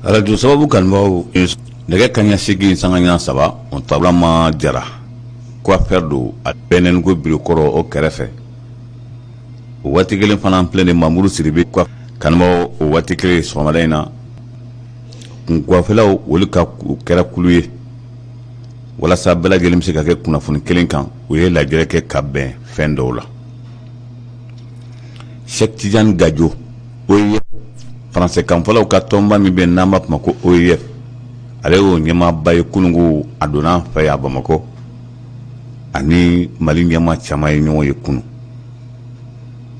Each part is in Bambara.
Arajo sababu kanubaaw, nɛgɛ kanɲɛ 8 sanga ɲa 3, o Burama Jara coiffeur don a bɛnɛnko bureau kɔrɔ o kɛrɛfɛ. O waati kelen fana filɛ nin Mamuru Sidibe kanubaaw, o waati kelen sɔgɔmada in na, kunkuwafelaw olu ka u kɛra kulu ye walasa bɛɛ lajɛlen bɛ se ka kɛ kunnafoni kelen kan. U ye lajɛrɛ kɛ ka bɛn fɛn dɔw la. Cheikh Tidiane Gadio, OIF faransɛkanfɔlaw ka tɔnba min bɛ n'an b'a fɔ ma ko OIF, ale y'o ɲɛmaaba ye. Kununko a donna an fɛ yan Bamakɔ, ani Mali ɲɛmaa caman ye ɲɔgɔn ye kunun.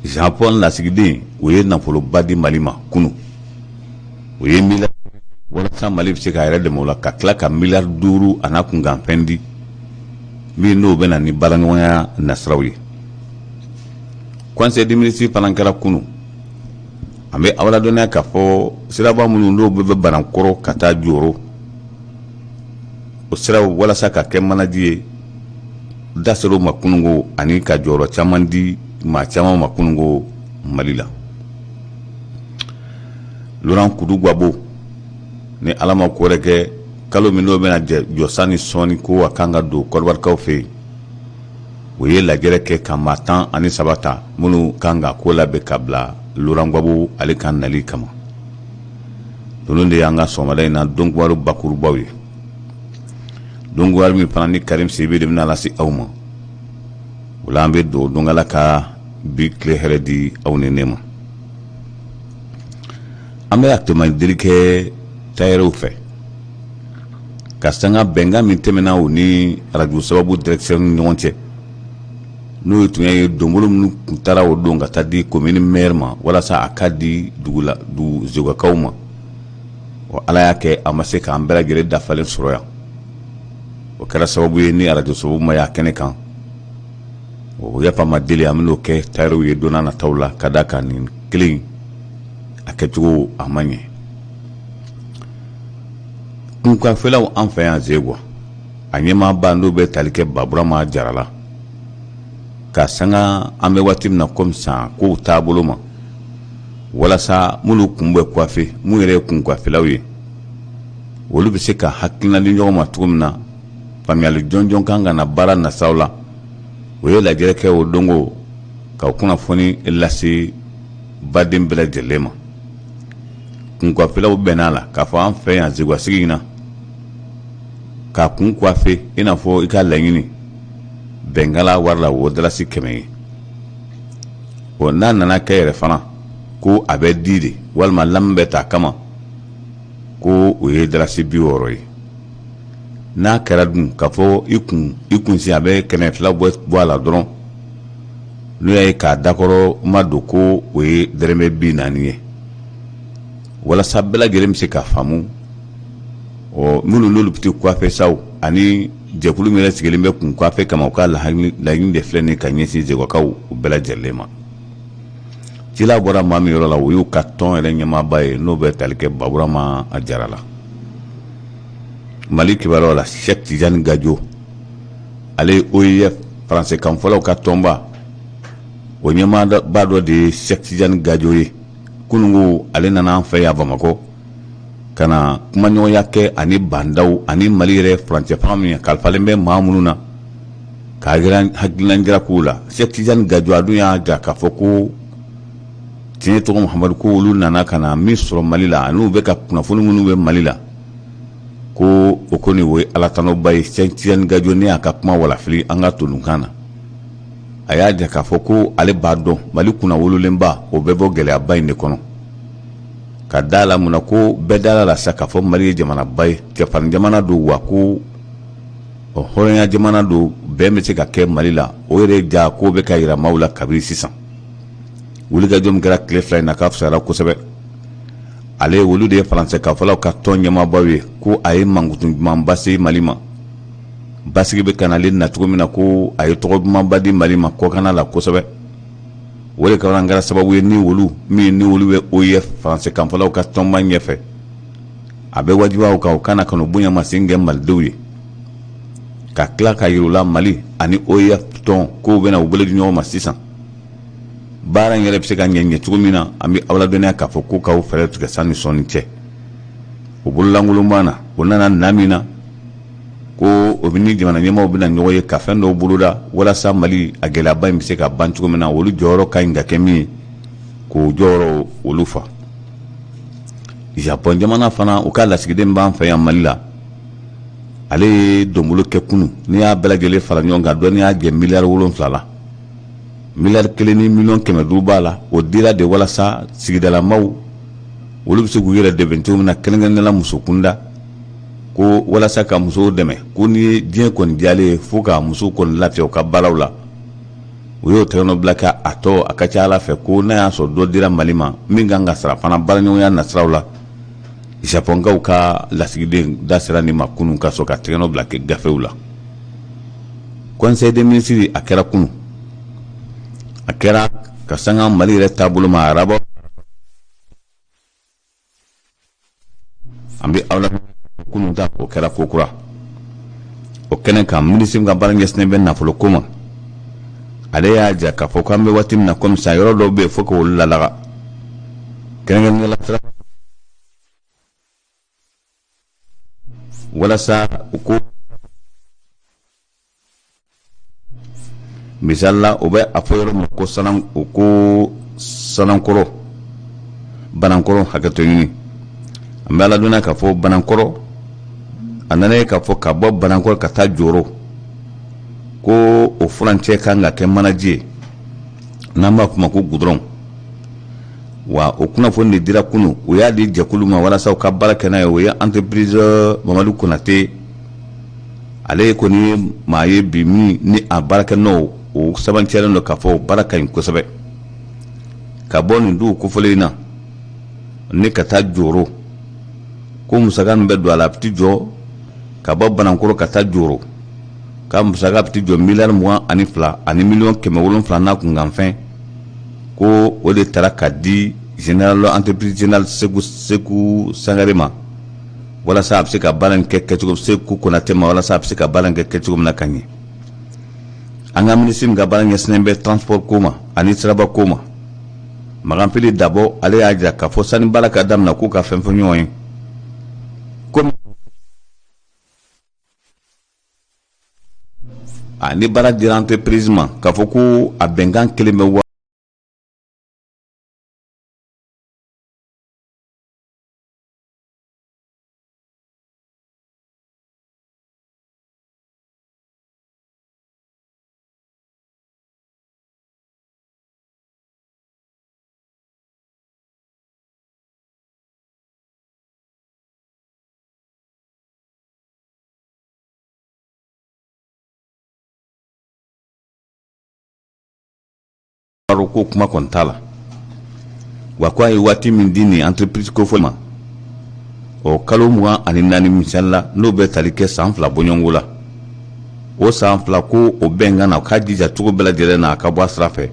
Japon lasigiden, o ye nafoloba di Mali ma kunun, o ye miliyari walasa Mali bɛ se k'a yɛrɛ dɛmɛ o la, ka tila ka miliyari 5 a n'a kunkanfɛn di min n'o bɛ na ni baaraɲɔgɔnya nasiraw ye. Conseil des ministres fana kɛra kunun. An bɛ aw ladɔnniya k'a fɔ siraba minnu n'o bɛ Banankɔrɔ ka taa Joro, o siraw walasa ka kɛ manaji ye, da ser'o ma kununko, ani ka jɔyɔrɔ caman di maa caman ma kununko Mali la. Laurent Koudou Gbagbo, ni Ala ma ko wɛrɛ kɛ, kalo min n'o bɛna jɔ san ni sɔɔni ko a kan ka don Kɔdiwarikaw fɛ yen, o ye lajɛrɛ kɛ ka maa 13 ta minnu kan ka ko labɛn ka bila Laurent Gbagbo ale ka nali kama. Ninnu de y'an ka sɔgɔmada in na donkibaru bakurubaw ye, donkibaru min fana ni Karim Sidibe de bɛna lase aw ma. O la an bɛ dugawu don Ala ka bi tile hɛrɛ di aw ni ne ma. An bɛ actuellement deli kɛ tayɛrɛw fɛ ka sanga bɛnkan min tɛmɛna u ni arajo sababu direction ni ɲɔgɔn cɛ, n'o ye tun ye donbolo minnu tun taara o don ka taa di commune maire ma walasa a ka di dugu la dugu Zegwakaw ma. O Ala y'a kɛ a ma se k'an bɛɛ lajɛlen dafalen sɔrɔ yan. O kɛra sababu ye ni arajo sababu ma y'a kɛnɛ kan. O yafa ma deli, an bɛn'o kɛ tayɛrɛw ye don nataw la, ka da kan nin kelen a kɛcogo a ma ɲɛ. Kunkanfɛlaw an fɛ yan Zegwa, a ɲɛmaaba n'o bɛ tali kɛ Baburama Jara la, ka sanga an bɛ waati min na komi sisan kow taabolo ma, walasa minnu kun bɛ coiffer, minnu yɛrɛ ye kunkanfɛlaw ye, olu bɛ se ka hakilina di ɲɔgɔn ma cogo min na, faamuyali jɔnjɔn kan ka na baara nasaw la. O ye lajɛrɛ kɛ o dongo ka kunnafoni lase baden bɛɛ lajɛlen ma. Kunkanfɛlaw bɛnna a la k'a fɔ an fɛ yan Zegwa sigi in na, k'a kun coiffer i n'a fɔ i ka laɲini bɛnkala wari la, o dalasi 100 ye. O n'a nana kɛ yɛrɛ fana ko a bɛ di de walima lame bɛ ta kama, ko o ye dalasi 60 ye. N'a kɛra dun k'a fɔ i kunsi a bɛ 200 bɔ a la dɔrɔn, n'o y'a ye k'a dakɔrɔ ma don, ko o ye dɛrɛmɛ 40 ye, walasa bɛɛ lajɛlen bɛ se ka faamu. Ɔ minnu n'olu bɛ tɛ coiffer saw, ani jɛkulu min yɛrɛ sigilen bɛ kun coiffer kama, u ka laɲini de filɛ nin ka ɲɛsin Zegwakaw u bɛɛ lajɛlen ma. Cila bɔra maa min yɔrɔ la, o y'u ka tɔn yɛrɛ ɲɛmaaba ye, n'o bɛ tali kɛ Baburama Jara la. Mali kibaruyaw la, Cheikh Tidiane Gadio, ale ye OIF faransɛkanfɔlaw ka tɔnba o ɲɛmaaba dɔ de ye Cheikh Tidiane Gadio ye. Kununko ale nana an fɛ yan Bamakɔ ka na kumaɲɔgɔnya kɛ ani bandaw ani Mali yɛrɛ furancɛ fanga min kalifalen bɛ maa minnu na, k'a hakilina jira k'u la. Cheikh Tidiane Gadio a dun y'a jira k'a fɔ ko tiɲɛ tɔgɔ Muhamadu, ko olu nana ka na min sɔrɔ Mali la ani u bɛ ka kunnafoni minnu bɛ Mali la, ko o kɔni o ye Ala tanoba ye. Cheikh Tidiane Gadio, ne y'a ka kuma walafili an ka todunkan na, a y'a jira k'a fɔ ko ale b'a dɔn Mali kunnawololenba o bɛ bɔ gɛlɛyaba in de kɔnɔ, ka da la mun na ko bɛɛ dala la sa k'a fɔ Mali ye jamanaba ye, cɛfarin jamana don, wa ko hɔrɔnya jamana don, bɛn bɛ se ka kɛ Mali la. O yɛrɛ ja ko bɛ ka yira maaw la kabini sisan. Wulikajɔ min kɛra tile 2 in na, k'a fisayara kosɛbɛ. Ale olu de ye faransɛkanfɔlaw ka tɔn ɲɛmaabaw ye, ko a ye mankutu ɲumanba se Mali ma, basigi bɛ ka na ale na cogo min na, ko a ye tɔgɔ dumanba di Mali ma kɔkanna la kosɛbɛ. O de kɛra kɛra sababu ye ni olu min ni olu bɛ OIF faransɛkanfɔlaw ka tɔnba ɲɛfɛ, a bɛ wajibiya u kan u kana kanu bonya masen kɛ malidenw ye, ka tila ka yir'u la Mali ani OIF tɔn kow bɛna u bolo di ɲɔgɔn ma sisan. Baara in yɛrɛ bɛ se ka ɲɛ ɲɛ cogo min na, an bɛ aw ladɔnniya k'a fɔ ko k'aw fɛɛrɛ tigɛ sanni sɔnni cɛ. O bololankolon b'an na, o nana na min na ko o bɛ ni jamana ɲɛmaaw bɛna ɲɔgɔn ye ka fɛn dɔw boloda walasa Mali a gɛlɛyaba in bɛ se ka ban cogo min na, olu jɔyɔrɔ ka ɲi ka kɛ min ye, k'o jɔyɔrɔ olu fa. Japon jamana fana, u ka lasigiden b'an fɛ yan Mali la, ale ye donbolo kɛ kunun. N'i y'a bɛɛ lajɛlen fara ɲɔgɔn kan, dɔnni y'a jɛ miliyari 7 la, miliyari 1 ni miliyɔn 500 b'a la. O dira de walasa sigidalamaw olu bɛ se k'u yɛrɛ dɛmɛ cogo min na, kɛrɛnkɛrɛnnenya la muso kunda, ko walasa ka musow dɛmɛ, ko ni ye diɲɛ kɔni diyalen ye, fo ka musow kɔni lafiya u ka baaraw la. U y'o tɛgɛnɔ bila ka a tɔ a ka ca Ala fɛ ko n'a y'a sɔrɔ dɔ dira Mali ma min kan ka sara fana baaraɲɔgɔnya nasiraw la. Japɔnkaw ka lasigiden da sera nin ma kunun ka sɔrɔ ka tɛgɛnɔ bila kɛ gafew la. Conseil des ministres a kɛra kunun, a kɛra ka sanga Mali yɛrɛ taabolo ma araba. An bɛ aw la kunun ta, o kɛra ko kura o kɛnɛ kan. Minisiri ka baara ɲɛsinnen bɛ nafolo ko ma, ale y'a jira k'a fɔ k'an bɛ waati min na komi sisan, yɔrɔ dɔw bɛ yen fo k'olu lalaga, kɛrɛnkɛrɛnnenya la sira walasa u ko misali la, o bɛ a fɔ yɔrɔ min ko sanan, o ko Sanankɔrɔ, Banankɔrɔ, hakɛto ɲini. An bɛ ala dɔnna k'a fɔ Banankɔrɔ, a nana ye k'a fɔ ka bɔ Banankɔrɔ ka taa Joro, ko o furancɛ kan ka kɛ manaji ye n'an b'a fɔ ma ko gudɔrɔn. Wa o kunnafoni de dira kunun, u y'a di jɛkulu ma walasa u ka baara kɛ n'a ye. O ye entreprise Mamadu Konate, ale kɔni ye maa ye bi min ni a baarakɛ nɔ o sɛbɛntiyalen don k'a fɔ o baara ka ɲi kosɛbɛ. Ka bɔ nin dugu kofɔlen in na ni ka taa Joro, ko musaka min bɛ don a la, a bɛ ti jɔ, ka bɔ Banankɔrɔ ka taa Joro, ka musaka bɛ ti jɔ miliyari 22 ani miliyɔn 700 n'a kunkanfɛn, ko o de taara ka di général entreprise générale Seku Sangare ma walasa a bɛ se ka baara in kɛ kɛcogo, Seku Konate ma, walasa a bɛ se ka baara in kɛ kɛcogo min na ka ɲɛ. An ka minisiri min ka baara ɲɛsinnen bɛ transport ko ma ani siraba ko ma, Makanfili Dabɔ, ale y'a jira k'a fɔ sani baara ka daminɛ, k'u ka fɛn fɔ ɲɔgɔn ye komi a ni baara dira entreprise ma, k'a fɔ ko a bɛnkan kelen bɛ wa ko kuma kɔni t'a la. Wa ko a ye waati min di nin entreprise kofɔ ma, o kalo 24 misali la, n'o bɛ tali kɛ san 2 bɔɲɔgɔnko la, o san 2 ko o bɛnkan na, k'a jija cogo bɛɛ lajɛlen na a ka bɔ a sira fɛ.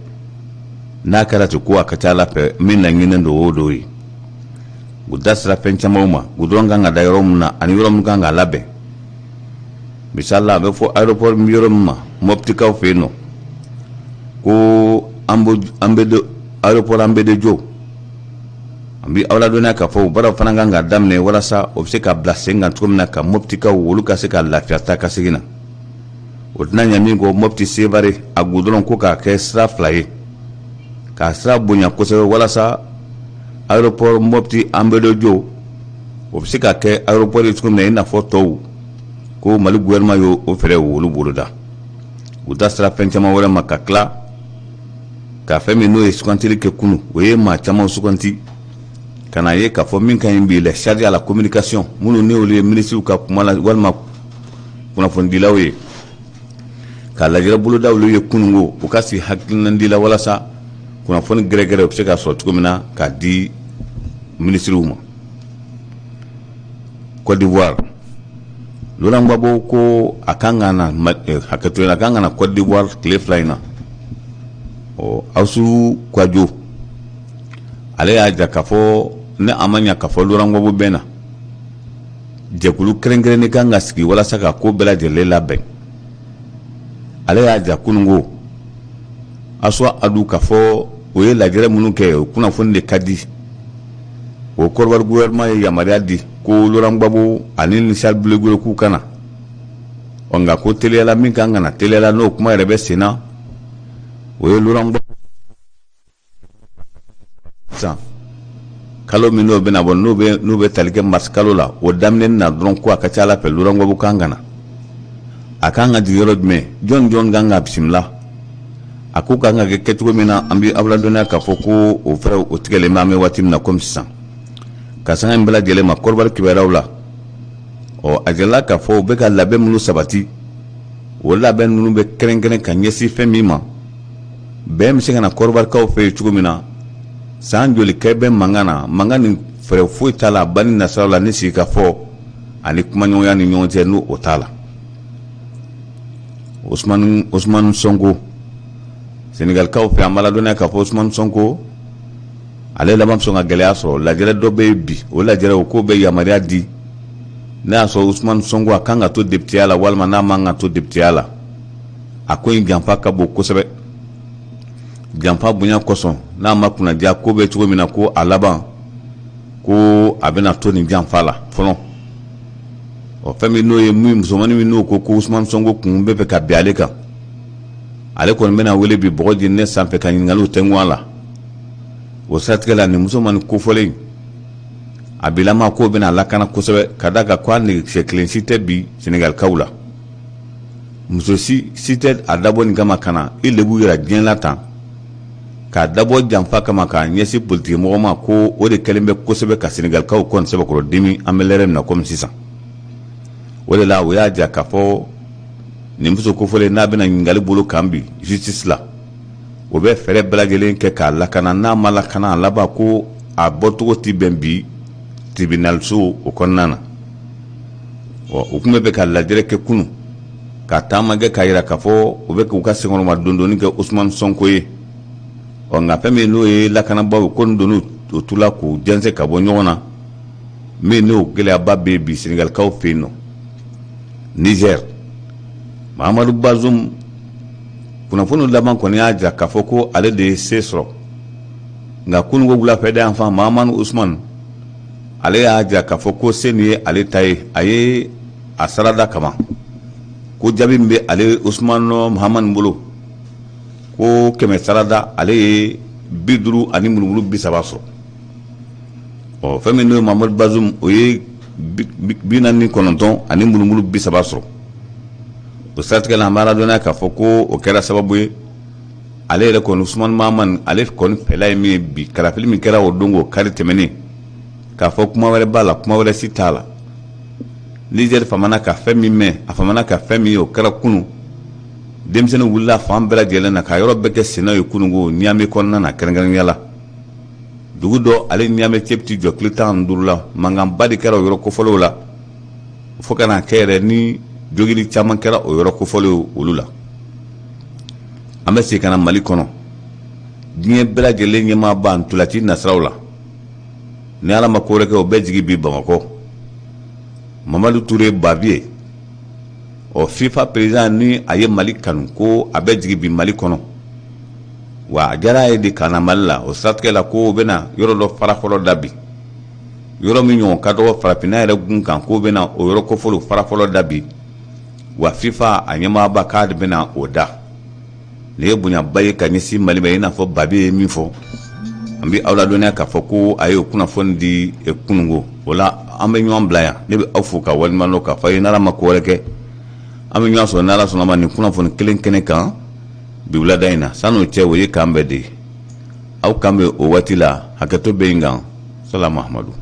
N'a kɛra ten, ko a ka ca Ala fɛ, min laɲininen don, o d'o ye. U da sera fɛn camanw ma, goudron kan ka da yɔrɔ min na ani yɔrɔ min kan ka labɛn. Misali la, a bɛ fɔ aéroport yɔrɔ min ma Mɔptikaw fɛ yen nɔ, ko an bɛ aéroport an bɛ de jo. An bɛ aw ladɔnniya k'a fɔ o baaraw fana kan ka daminɛ walasa o bɛ se ka bila sen kan cogo min na, ka Mɔptikaw olu ka se ka lafiya taa ka segin na. O tɛna ɲɛ min kɔ, Mɔpti Sevare a goudron ko k'a kɛ sira 2 ye, k'a sira bonya kosɛbɛ, walasa aéroport Mɔpti Ambodjo o bɛ se ka kɛ aéroport ye cogo min na i n'a fɔ tɔw. Ko Mali gouvernement y'o o fɛɛrɛ olu boloda. U da sera fɛn caman wɛrɛ ma, ka tila ka fɛn min n'o ye sugantili kɛ kunun, o ye maa caman suganti ka na ye k'a fɔ min ka ɲi bi, les chargés à la communication, minnu ni olu ye minisiriw ka kuma la walima kunnafonidilaw ye, ka lajɛrɛ boloda olu ye kununko, u ka sigi hakilinandi la walasa kunnafoni gɛrɛgɛrɛ u bɛ se ka sɔrɔ cogo min na k'a di minisiriw ma. Côte d'Ivoire, Laurent Gbagbo ko a kan ka na, hakɛto, a kan ka na Côte d'Ivoire tile 2 in na. Ɔ Ahoussou Kouadio, ale y'a jira k'a fɔ ni a ma ɲa k'a fɔ Laurent Gbagbo bɛ na, jɛkulu kɛrɛnkɛrɛnnen kan ka sigi walasa ka ko bɛɛ lajɛlen labɛn. Ale y'a jira kununko Assoa Adou k'a fɔ o ye lajɛrɛ minnu kɛ, o kunnafoni de ka di. O Kɔdiwari gouvernement ye yamaruya di ko Laurent Gbagbo ani Charles Blé Goudé k'u ka na. Ɔ nka ko teliyala min kan ka na teliyala n'o kuma yɛrɛ bɛ sen na, o ye Laurent Gbagbo sisan kalo min n'o bɛna bɔ, n'o bɛ tali kɛ mars kalo la, o daminɛ na dɔrɔn, ko a ka ca ala fɛ Laurent Gbagbo kan ka na. A kan ka jigin yɔrɔ jumɛn? Jɔn jɔn kan ka bisimila? A ko kan ka kɛ kɛcogo min na, an bɛ aw ladɔnniya k'a fɔ ko o fɛɛrɛ o tigɛlen bɛ an bɛ waati min na komi sisan. Ka sanga in bɛɛ lajɛlen ma Kɔdiwari kibaruyaw la, ɔ a jirala k'a fɔ u bɛ ka labɛn minnu sabati, o labɛn ninnu bɛ kɛrɛnkɛrɛn ka ɲɛsin fɛn min ma, bɛn bɛ se ka na Kɔdiwarikaw fɛ yen cogo min na. San joli kɛ bɛ mankan na, mankan ni fɛɛrɛ foyi t'a la banni nasiraw la ni sigikafɔ ani kumaɲɔgɔnya ni ɲɔgɔn cɛ, n'o o t'a la. Ousmane Sonko, Senegalikaw fɛ, an b'a ladɔnniya k'a fɔ Ousmane Sonko ale laban bɛ sɔn ka gɛlɛya sɔrɔ. Lajɛrɛ dɔ bɛ yen bi, o lajɛrɛ o k'o bɛ yamaruya di n'a y'a sɔrɔ Ousmane Sonko a kan ka to députéya la walima n'a man ka to députéya la. A ko in janfa ka bon kosɛbɛ. Janfa bonya kosɔn, n'a ma kunnadiya, ko bɛ cogo min na, ko a laban ko a bɛna to nin janfa la fɔlɔ. Ɔ fɛn min n'o ye min musomannin min n'o ko ko Ousmane Sonko kun bɛ fɛ ka bin ale kan, ale kɔni bɛna wele bi bɔgɔ jeninen sanfɛ ka ɲininkaliw tɛnku a la. O siratigɛ la, nin musomannin kofɔlen a bilama k'o bɛna lakana kosɛbɛ, ka d'a kan ko a nɛgɛkisɛ kelen si tɛ bi Senegalikaw la. Muso si si tɛ a dabɔ nin kama ka na i lebu yira diɲɛ la tan, k'a dabɔ janfa kama k'a ɲɛsin politiki mɔgɔ ma, ko o de kɛlen bɛ kosɛbɛ ka Senegalikaw kɔni sɛbɛkɔrɔ dimi an bɛ lɛrɛ min na komi sisan. O de la, o y'a jira k'a fɔ nin muso kofɔlen n'a bɛna ɲininkali bolo kan bi justice la, o bɛ fɛɛrɛ bɛɛ lajɛlen kɛ k'a lakana. N'a ma lakana, a laban ko a bɔcogo tɛ bɛn bi tribunal so o kɔnɔna na. Ɔ u tun bɛ fɛ ka lajɛrɛ kɛ kunun, ka taama kɛ k'a jira k'a fɔ u bɛ k'u ka senkɔrɔma dondonni kɛ Ousmane Sonko ye. Ɔ nka fɛn min n'o ye lakanabaaw ko nin donn'u o tu la k'u jɛnsɛn ka bɔ ɲɔgɔn na, min n'o gɛlɛyaba bɛ bi Senegalikaw fɛ yen nɔ. Niger, Mahamadu Bazoum, kunnafoni laban kɔni y'a jira k'a fɔ ko ale de ye se sɔrɔ. Nka kununko wulafɛ da yan fan, Mahamadu Usman ale y'a jira k'a fɔ ko se nin ye ale ta ye, a ye a sarada kama ko jaabi min bɛ ale Usman Mahamani bolo, ko 100 sarada, ale ye 50 ani murumuru 30 sɔrɔ. Ɔ fɛn min n'o ye Mahamadu Bazoum, o ye 49 ani murumuru 30 sɔrɔ. O siratigɛ la, an b'a ladɔnniya k'a fɔ ko o kɛra sababu ye, ale yɛrɛ kɔni Usman Mahamani, ale kɔni fɛla ye min ye bi, kalafili min kɛra o don k'o kari tɛmɛnen, k'a fɔ kuma wɛrɛ b'a la, kuma wɛrɛ si t'a la. Niger famana ka fɛn min mɛn, a famana ka fɛn min ye, o kɛra kunun. Denmisɛnninw wulila fan bɛɛ lajɛlen na ka yɔrɔ bɛɛ kɛ senna ye kununko Niamey kɔnɔna na, kɛrɛnkɛrɛnnenya la dugu dɔ ale Niamey cɛ bɛ t'i jɔ kilo 15 la. Mankanba de kɛra o yɔrɔ kofɔlenw la, fo ka n'a kɛ yɛrɛ ni jogili caman kɛra o yɔrɔ kofɔlenw olu la. An bɛ segin ka na Mali kɔnɔ. Diɲɛ bɛɛ lajɛlen ɲɛmaaba ntolaci nasiraw la, ni Ala ma ko wɛrɛ kɛ, o bɛ jigin bi Bamakɔ. Mamadu Ture Bavieux, ɔ FIFA président, ni a ye Mali kanu, ko a bɛ jigin bi Mali kɔnɔ, wa a diyara a ye de ka na Mali la. O siratigɛ la, ko o bɛna yɔrɔ dɔ fara fɔlɔ da bi, yɔrɔ min ɲɔgɔn ka dɔgɔ farafinna yɛrɛ gun kan, k'o bɛna o yɔrɔ kofɔlenw fara fɔlɔ da bi, wa FIFA a ɲɛmaaba k'a de bɛna o da. Nin ye bonyaba ye ka ɲɛsin Mali ma, i n'a fɔ Bavieux ye min fɔ. An bɛ aw ladɔnniya k'a fɔ ko a ye o kunnafoni di kununko. O la, an bɛ ɲɔgɔn bila yan. Ne bɛ aw fo ka waleɲuman dɔn, k'a fɔ a ye n'Ala ma ko wɛrɛ kɛ, an bɛ ɲɔgɔn sɔrɔ n'Ala sɔnna ma nin kunnafoni kelen kɛnɛ kan bi wulada in na. San'o cɛ, o ye k'an bɛɛ de ye, aw kan bɛ o waati la. Hakɛto bɛ yen kan. Salam Mahamadu.